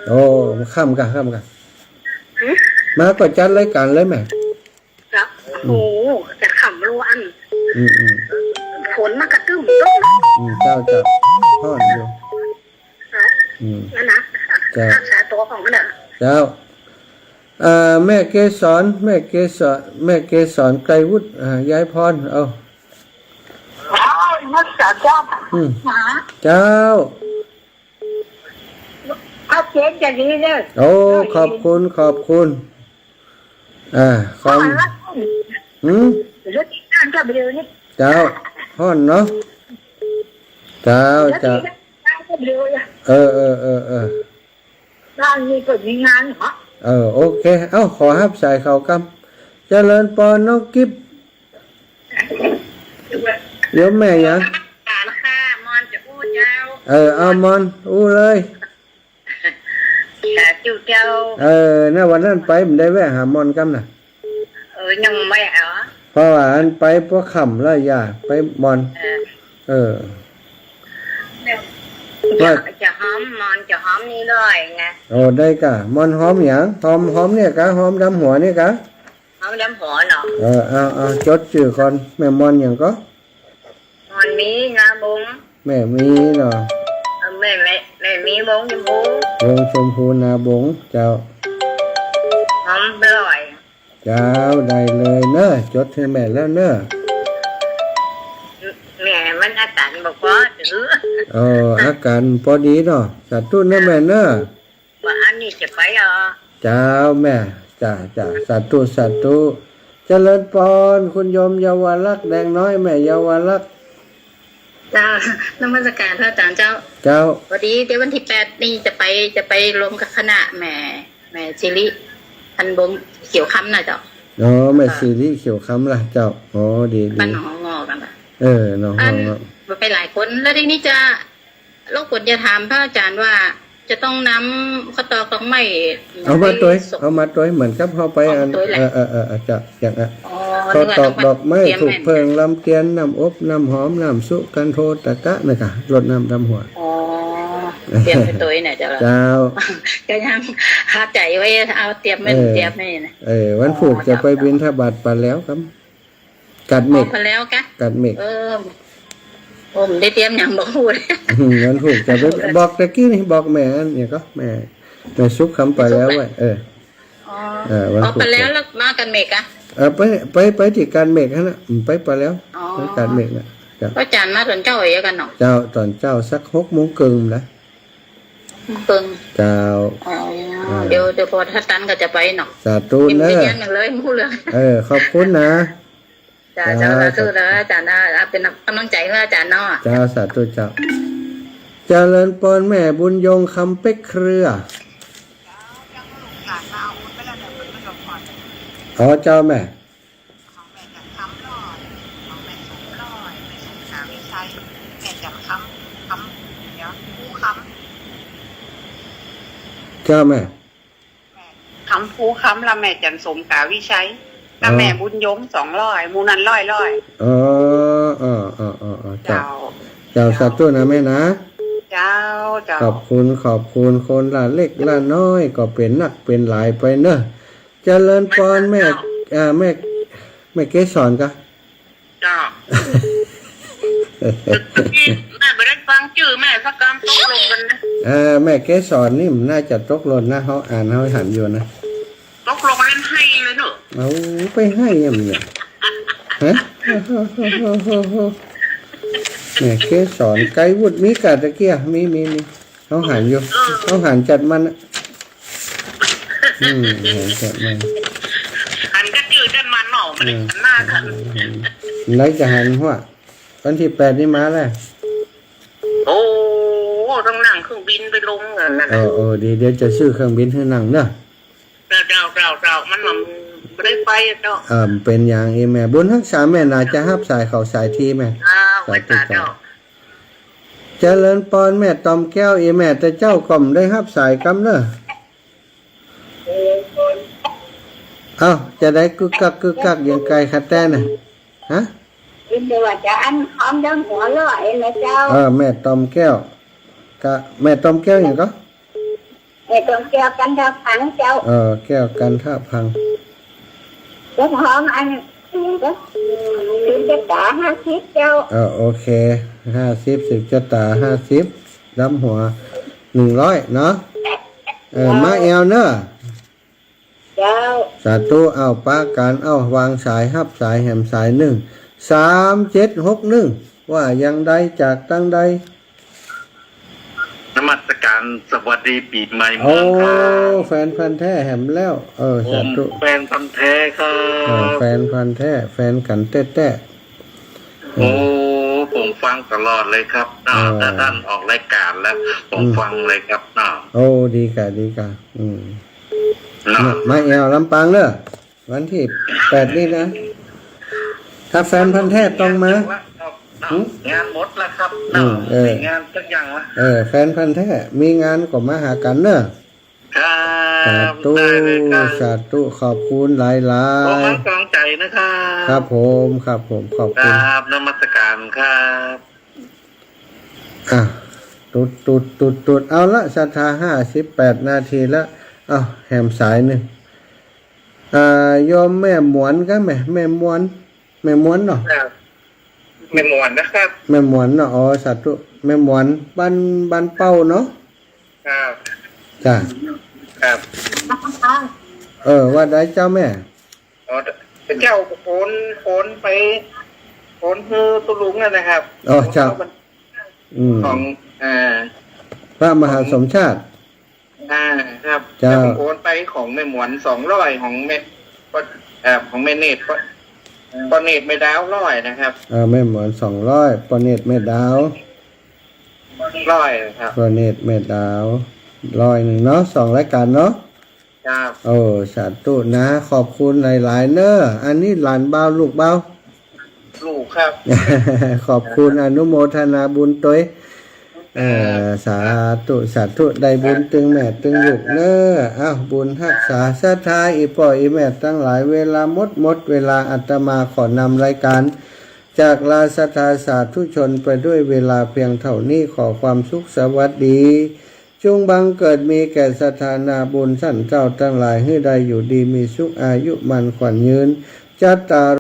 โอ้ มาค่ำกะ ค่ำกะ หือ มาก็จัดรายก๋านเลยแม่ ครับ อืม โอ้ จะค่ำแล้วอัน อืม อืม ฝนมันกระตึ้มตกนะ อืม เจ้า เจ้า ฮ้อนอยู่ ครับ อืม นั่นนะ เจ้า รักษาตั๋วของมันเน่อ เจ้า เอ่อ แม่เกสร แม่เกสร แม่เกสร ไกรวุฒิ อ่า ยายพร เอา อ้าว นักศึกษาเจ้า อืม หา เจ้า พระเก เย็นจะดีเนอะ โอ้ ขอบคุณ ขอบคุณ อ่า ขอบ ฮ้อนละ หืม รถน้ำก็เบลนี่ เจ้า ฮ้อนเนาะ เจ้า รถ เจ้า น้ำก็เบลละ เออ เออ เออ เออ บ้านนี้ก็มีงานเหรอ เออ โอเค เอ้า ขอฮับสายเขากำ เจริญปอนน้องกิฟต์ โยมแม่หยัง สารค่ะ มอนจะอู้เจ้า เออ เอามอน อู้เลย สาธุเจ้า เออ นะ วันนั้นไปบ่ได้แวะหามอนกำน่ะ เออ ยังบ่ได้เอา เพราะว่าอันไปพวกค่ำแล้วอย่าไปมอน เออ เออ จะ ว่า จะหอมมอน จะหอมนี่ด้วยไง โอ้ ได้ก่ะ มอนหอมหยัง หอม หอมเนี่ยก่ะ หอมดำหัวเนี่ยก่ะ หอมดำหัวเนาะ เออ เอา เอา จดจื้อก่อน แม่มอนหยังก่อ มอนมีนาบง แม่มีเนาะ เออ แม่ แม่ แม่มีวงชมพู วงชมพูนาบง เจ้า หอมอร่อย เจ้า ได้เลยเนอะ จดหื้อแม่แล้วเนอะ แม่มันอาการบ่ปอดี เออ อาการปอดีเนาะ สาธุเนอะแม่เนอะ ว่าอันนี้จะไปเหรอ เจ้าแม่ จ้า จ้า สาธุ สาธุ เจริญปอน คุณโยมเยาวลักษณ์แดงน้อย แม่เยาวลักษณ์ เจ้า นมัสการพระอาจารย์เจ้า เจ้า พอดีเดี๋ยววันที่แปดนี่จะไป จะไปรวมกับคณะแม่ แม่สิริ พันวงศ์เขียวคำน่ะเจ้า อ๋อ แม่สิริเขียวคำล่ะเจ้า อ๋อ ดี ดี บ้านหนองงอกกันน่ะ เออ หนองงอก อัน เนาะ ไปหลายคน แล้วทีนี้จะ รบกวนจะถามพระอาจารย์ว่า จะต้องนำข้าวตอกดอกไม้ เอามาตวย ไปส่ง เอามาตวย เหมือนกับเฮาไป เอามาตวยแหละ อัน เออ เออ เออ เออ จ้ะ อย่างอ่ะ อ๋อ ข้าวตอกดอกไม้ นึกว่าต้องมาเตรียม ธูปเผิง ลำเตียน น้ำอบ น้ำหอม น้ำสุกันโทตกะ นี่ก่ะ รดน้ำดำหัว อ๋อ เตรียมไปตวยเนี่ยเจ้า เจ้า ก็ยังหาใจไว้ เอาเตรียมไว้ เออ เตรียมไว้นะ เออ วันพูกจะไปบิณฑบาตไปแล้วครับ กัดเม็ก อ๋อ ไปแล้วกะ กัดเม็ก เออ โอ้ บ่ได้เตรียมหยัง บ่ฮู้เลย อืม วันพูกจะไป บอกตะกี้นี่ บอกแม่อันเนี่ยก็ แม่ แม่สุขคำไปแล้วเว้ย เออ อ๋อ เออ วันพูก อ๋อ ไปแล้ว แล้วมากัดเม็กอะ เออ ไป ไป ไปตี้กัดเม็กหั้นน่ะ อืม ไป ไปแล้ว อ๋อ ไปกัดเม็กน่ะ เจ้า พระอาจารย์มาต๋อนเจ๊าเหมือนกั๋นเนาะ เจ้า ต๋อนเจ๊าสักหกโมงเกิ่งนะ เกิ่ง เจ้า อ๋อ อ่า เดี๋ยว เดี๋ยวพอถ้าตันก็จะไปเนาะ สาธุเนอะ ยังบ่ได้เตรียมหยังเลย บ่ฮู้เรื่อง เออ ขอบคุณนะ จ้า เจ้า เจ้า สาธุนะอาจารย์นะ เอาเป็นกำลังใจให้อาจารย์เนาะ เจ้า สาธุเจ้า เจริญปอนแม่บุญยงคำเป๊กเครือ อ๋อ เจ้าแม่ เจ้าแม่ คำภูคำ และแม่จันทร์สมกาวิชัย และ อ๋อ แม่บุญยงสองร้อย หมู่นั้นร้อยร้อย อ๋อ อ๋อ เจ้า เจ้า เจ้า สาธุนะแม่นะ เจ้า เจ้า ขอบคุณ ขอบคุณ คนละเล็กละน้อย ก็เป๋นนักเป๋นหลายไปเนอะ เจริญปอนแม่ เจ้า อ่า แม่ แม่เกสรกะ เจ้า แม่บ่ได้ฟังจื้อแม่สักกำ ตกลงกั๋นนะ เออ แม่เกสรนี่มันน่าจะตกหล่นนะ เฮาอ่านเฮาหันอยู่นะ ตกลงเล่นไห้เลยเนาะ เอาไปไห้อะมันเนี่ย ฮะ แม่เกสร ไกรวุฒิ มีก่ะตะเกีย มี มี มี เฮาหันอยู่ เออ เฮาหันจัดมันอะ อืม หันจัดมัน หันจัดจื้อจัดมันเนาะ มัน อืม หันหน้ากั๋น หัน ไหนจะหันหัว วันตี้แปดนี่มาแล้ว โอ้ ต้องนั่งเครื่องบินไปลงนั่นน่ะ เออ เออ ดี เดี๋ยวจะซื้อเครื่องบินหื้อนั่งเนาะ เจ้า เจ้า เจ้า เจ้า มันบ่ได้ไปเนาะ เออ เป๋นอย่างอี้แม่ บุญฮักษาแม่น่าจะฮับสายเขาสายทีแม่ เจ้า สาธุ เมตตาเจ้า เจ้า เจริญปอนแม่ตอมแก้ว อี้แม่แต่เจ๊าก็บ่ได้ฮับสายกำเนอะ เอ้า จะได้กึกกักกึกกักอย่างไกลคะแต๊น่ะ ฮะ เห็นแต่ว่าจะอันหอมดำหัวร้อยนะเจ้า เออ แม่ตอมแก้ว กะ แม่ตอมแก้วหยังก่อ แม่ตอมแก้วกันทะพังเจ้า เออ แก้วกันทะพัง ต้นหอมอัน ก็ สิบเจ็ดต๋าห้าสิบเจ้า เออ โอเค ห้าสิบ สิบเจ็ดต๋าห้าสิบ ดำหัว หนึ่งร้อยเนาะ เออ เจ้า มาแอวเนอะ เจ้า สาธุ เอาปะกั๋น เอาวางสาย ฮับสายแหมสายนึ่ง สามเจ็ดหกนึ่ง ว่าอย่างใดจากตังใด นมั มัสการสวัสดีปี๋ใหม่เมืองครับ โอ้ แฟนพันธุ์แท้แหมแล้ว เออ สาธุ ผมแฟนพันธุ์แท้ครับ เออ แฟนพันธุ์แท้ แฟนกั๋นแต๊ๆ โอ้ เออ ผมฟังตลอดเลยครับเนาะ เออ ถ้าต้านออกรายก๋านแล้ว ผม อืม ฟังเลยครับเนาะ โอ้ ดีก่ะ ดีก่ะ อืม เนาะ มา มาแอ่วลำปางเน่อ วันตี้แปดนี่นะ ถ้าแฟนพันธุ์แท้ต้องมา หึ งานหมดแล้วครับ อืม เออ มีงานสักอย่างวะ เออ แฟนพันธุ์แท้ มีงานก็มาหากั๋นเน่อ ครับ สาธุ ได้เลยครับ สาธุ ขอบคุณหลายๆ ขอให้กำลังใจนะครับ ครับผม ครับผม ขอบคุณ ครับ นมัสการครับ อ่ะ ตุ๊ดตุ๊ดตุ๊ดตุ๊ด เอาละ ศรัทธา ห้าสิบแปดนาทีละ เอา แหมสายนึ่ง อ่า โยมแม่หมวนก็แม่ แม่หมวน แม่หมวนเนาะ ครับ แม่หมวนนะครับ แม่หมวนเนาะ อ๋อ สาธุ แม่หมวน บ้าน บ้านเป้าเนาะ ครับ จ้ะ ครับ เออ ว่าได้เจ้าแม่ อ๋อ เจ้าโอน โอนไป โอนหื้อตุ๊ลุงนั่นนะครับ อ๋อ เจ้า อืม ของ อ่า พระมหาสมชาติ อ่า ครับ เจ้า แล้วผมโอนไปของแม่หมวนสองร้อย ของแม่ ป้อ เอ่อ ของแม่เนตร ป้อ ป้อเนตรแม่ดาวร้อยนะครับ เออ แม่หมวนสองร้อย ป้อเนตรแม่ดาวร้อยครับ ป้อเนตรแม่ดาวร้อยนึ่งเนาะ สองรายก๋านเนาะ ครับ โอ้ สาธุนะ ขอบคุณหลายๆ เน่อ อันนี้หลานบ่าว ลูกบ่าว ลูกครับ ขอบคุณ อนุโมทนาบุญตวย เอ่อ ครับ สาธุ สาธุ ได้บุญตึงแม่ตึงลูกเน่อ อ้าว บุญฮักษาศรัทธา อี่ป้ออี่แม่ตังหลาย เวลาหมด หมดเวลา อาตมาขอนำรายก๋าน จากลาศรัทธาสาธุชนไปด้วยเวลาเพียงเท่านี้ ขอความสุขสวัสดี จุ่งบังเกิดมีแก่ศรัทธานาบุญต้านเจ้าตังหลาย หื้อได้อยู่ดีมีสุข อายุมั่นขวัญยืน จัตตา